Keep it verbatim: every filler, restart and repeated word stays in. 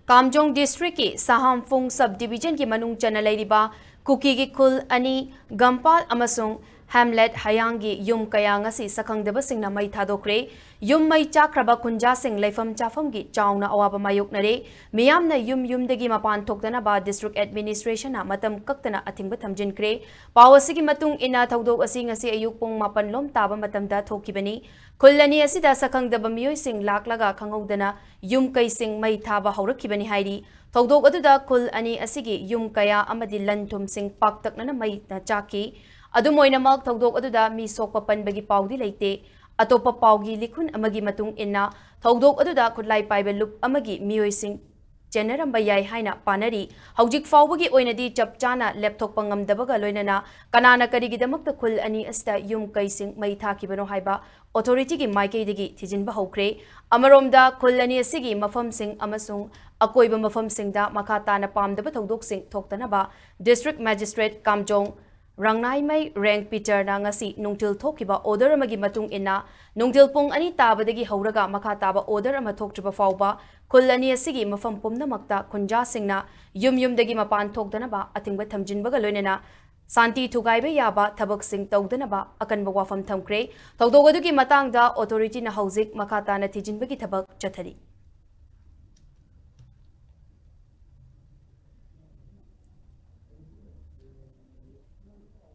ꯀꯥꯝꯖꯣꯡ ꯗꯤꯁꯇ꯭ꯔꯤꯛꯀꯤ ꯁꯍꯥꯝꯐꯨꯡ ꯁꯕ ꯗꯤꯕꯤꯖꯟꯒꯤ ꯃꯅꯨꯡ ꯆꯟꯅ ꯂꯩꯔꯤꯕ ꯀꯨꯀꯤꯒꯤ ꯈꯨꯜ ꯑꯅꯤ, ꯒꯝꯄꯥꯜ ꯑꯃꯁꯨꯡ ꯍꯦꯝꯂꯦꯠ ꯍꯌꯥꯡꯒꯤ ꯌꯨꯝ ꯀꯌꯥ ꯉꯁꯤ ꯁꯛꯈꯪꯗꯕꯁꯤꯡꯅ ꯃꯩ ꯊꯥꯗꯣꯛꯈ꯭ꯔꯦ꯫ ꯌꯨꯝ ꯃꯩ ꯆꯥꯛꯈ꯭ꯔꯕ ꯈꯨꯟꯖꯥꯁꯤꯡ ꯂꯩꯐꯝ ꯆꯥꯐꯝꯒꯤ ꯆꯥꯎꯅ ꯑꯋꯥꯕ ꯃꯥꯌꯣꯛꯅꯔꯦ꯫ ꯃꯤꯌꯥꯝꯅ ꯌꯨꯝ ꯌꯨꯝꯗꯒꯤ ꯃꯄꯥꯟ ꯊꯣꯛꯇꯅꯕ ꯗꯤꯁꯇ꯭ꯔꯤꯛ ꯑꯦꯗꯃꯤꯅꯤꯁꯇ꯭ꯔꯦꯁꯟꯅ ꯃꯇꯝ ꯀꯛꯇꯅ ꯑꯊꯤꯡꯕ ꯊꯝꯖꯤꯟꯈ꯭ꯔꯦ꯫ ꯄꯥꯎ ꯑꯁꯤꯒꯤ ꯃꯇꯨꯡ ꯏꯟꯅ, ꯊꯧꯗꯣꯛ ꯑꯁꯤ ꯉꯁꯤ ꯑꯌꯨꯛ ꯄꯨꯡ ꯃꯥꯄꯟ ꯂꯣꯝ ꯇꯥꯕ ꯃꯇꯝꯗ ꯊꯣꯛꯈꯤꯕꯅꯤ꯫ ꯈꯨꯜ ꯑꯅꯤ ꯑꯁꯤꯗ ꯁꯛꯈꯪꯗꯕ ꯃꯤꯑꯣꯏꯁꯤꯡ ꯂꯥꯛꯂꯒ ꯈꯪꯍꯧꯗꯅ ꯌꯨꯝ ꯀꯩꯁꯤꯡ ꯃꯩ ꯊꯥꯕ ꯍꯧꯔꯛꯈꯤꯕꯅꯤ ꯍꯥꯏꯔꯤ꯫ ꯊꯧꯗꯣꯛ ꯑꯗꯨꯗ ꯈꯨꯜ ꯑꯅꯤ ꯑꯁꯤꯒꯤ ꯌꯨꯝ ꯀꯌꯥ ꯑꯃꯗꯤ ꯂꯟ ꯊꯨꯝꯁꯤꯡ ꯄꯥꯛꯇꯛꯅꯅ ꯃꯩꯅ ꯆꯥꯛꯈꯤ꯫ ꯑꯗꯨꯝ ꯑꯣꯏꯅꯃꯛ, ꯊꯧꯗꯣꯛ ꯑꯗꯨꯗ ꯃꯤ ꯁꯣꯛꯄ ꯄꯟꯕꯒꯤ ꯄꯥꯎꯗꯤ ꯂꯩꯇꯦ꯫ ꯑꯇꯣꯞꯄ ꯄꯥꯎꯒꯤ ꯂꯤꯈꯨꯟ ꯑꯃꯒꯤ ꯃꯇꯨꯡ ꯏꯟꯅ, ꯊꯧꯗꯣꯛ ꯑꯗꯨꯗ ꯈꯨꯠꯂꯥꯏ ꯄꯥꯏꯕ ꯂꯨꯞ ꯑꯃꯒꯤ ꯃꯤꯑꯣꯏꯁꯤꯡ ꯆꯦꯟꯅꯔꯝꯕ ꯌꯥꯏ ꯍꯥꯏꯅ ꯄꯥꯅꯔꯤ꯫ ꯍꯧꯖꯤꯛ ꯐꯥꯎꯕꯒꯤ ꯑꯣꯏꯅꯗꯤ ꯆꯞ ꯆꯥꯅ ꯂꯦꯞꯊꯣꯛꯄ ꯉꯝꯗꯕꯒ ꯂꯣꯏꯅꯅ ꯀꯅꯥꯅ ꯀꯔꯤꯒꯤꯗꯃꯛꯇ ꯈꯨꯜ ꯑꯅꯤ ꯑꯁꯤꯗ ꯌꯨꯝ ꯀꯩꯁꯤꯡ ꯃꯩ ꯊꯥꯈꯤꯕꯅꯣ ꯍꯥꯏꯕ ꯑꯣꯊꯣꯔꯤꯇꯤꯒꯤ ꯃꯥꯏꯀꯩꯗꯒꯤ ꯊꯤꯖꯤꯟꯕ ꯍꯧꯈ꯭ꯔꯦ꯫ ꯑꯃꯔꯣꯝꯗ, ꯈꯨꯜ ꯑꯅꯤ ꯑꯁꯤꯒꯤ ꯃꯐꯝꯁꯤꯡ ꯑꯃꯁꯨꯡ ꯑꯀꯣꯏꯕ ꯃꯐꯝꯁꯤꯡꯗ ꯃꯈꯥ ꯇꯥꯅ ꯄꯥꯝꯗꯕ ꯊꯧꯗꯣꯛꯁꯤꯡ ꯊꯣꯛꯇꯅꯕ ꯗꯤꯁꯇ꯭ꯔꯤꯛ ꯃꯦꯖꯤꯁꯇ꯭ꯔꯦꯠ ꯀꯥꯝꯖꯣꯡ ꯔꯥꯡꯅꯥꯏꯃꯩ ꯔꯦꯡ ꯄꯤꯇꯔꯅ ꯉꯁꯤ ꯅꯨꯡꯊꯤꯜ ꯊꯣꯛꯈꯤꯕ ꯑꯣꯔꯗꯔ ꯑꯃꯒꯤ ꯃꯇꯨꯡ ꯏꯟꯅ, ꯅꯨꯡꯊꯤꯜ ꯄꯨꯡ ꯑꯅꯤ ꯇꯥꯕꯗꯒꯤ ꯍꯧꯔꯒ ꯃꯈꯥ ꯇꯥꯕ ꯑꯣꯔꯗꯔ ꯑꯃ ꯊꯣꯛꯇ꯭ꯔꯤꯕ ꯐꯥꯎꯕ ꯈꯨꯜ ꯑꯅꯤ ꯑꯁꯤꯒꯤ ꯃꯐꯝ ꯄꯨꯝꯅꯃꯛꯇ ꯈꯨꯟꯖꯥꯁꯤꯡꯅ ꯌꯨꯝ ꯌꯨꯝꯗꯒꯤ ꯃꯄꯥꯟ ꯊꯣꯛꯇꯅꯕ ꯑꯊꯤꯡꯕ ꯊꯝꯖꯤꯟꯕꯒ ꯂꯣꯏꯅꯅ ꯁꯥꯟꯇꯤ ꯊꯨꯒꯥꯏꯕ ꯌꯥꯕ ꯊꯕꯛꯁꯤꯡ ꯇꯧꯗꯅꯕ ꯑꯀꯟꯕ ꯋꯥꯐꯝ ꯊꯝꯈ꯭ꯔꯦ꯫ ꯊꯧꯗꯣꯛ ꯑꯗꯨꯒꯤ ꯃꯇꯥꯡꯗ ꯑꯣꯊꯣꯔꯤꯇꯤꯅ ꯍꯧꯖꯤꯛ ꯃꯈꯥ ꯇꯥꯅ ꯊꯤꯖꯤꯟꯕꯒꯤ ꯊꯕꯛ ꯆꯠꯊꯔꯤ꯫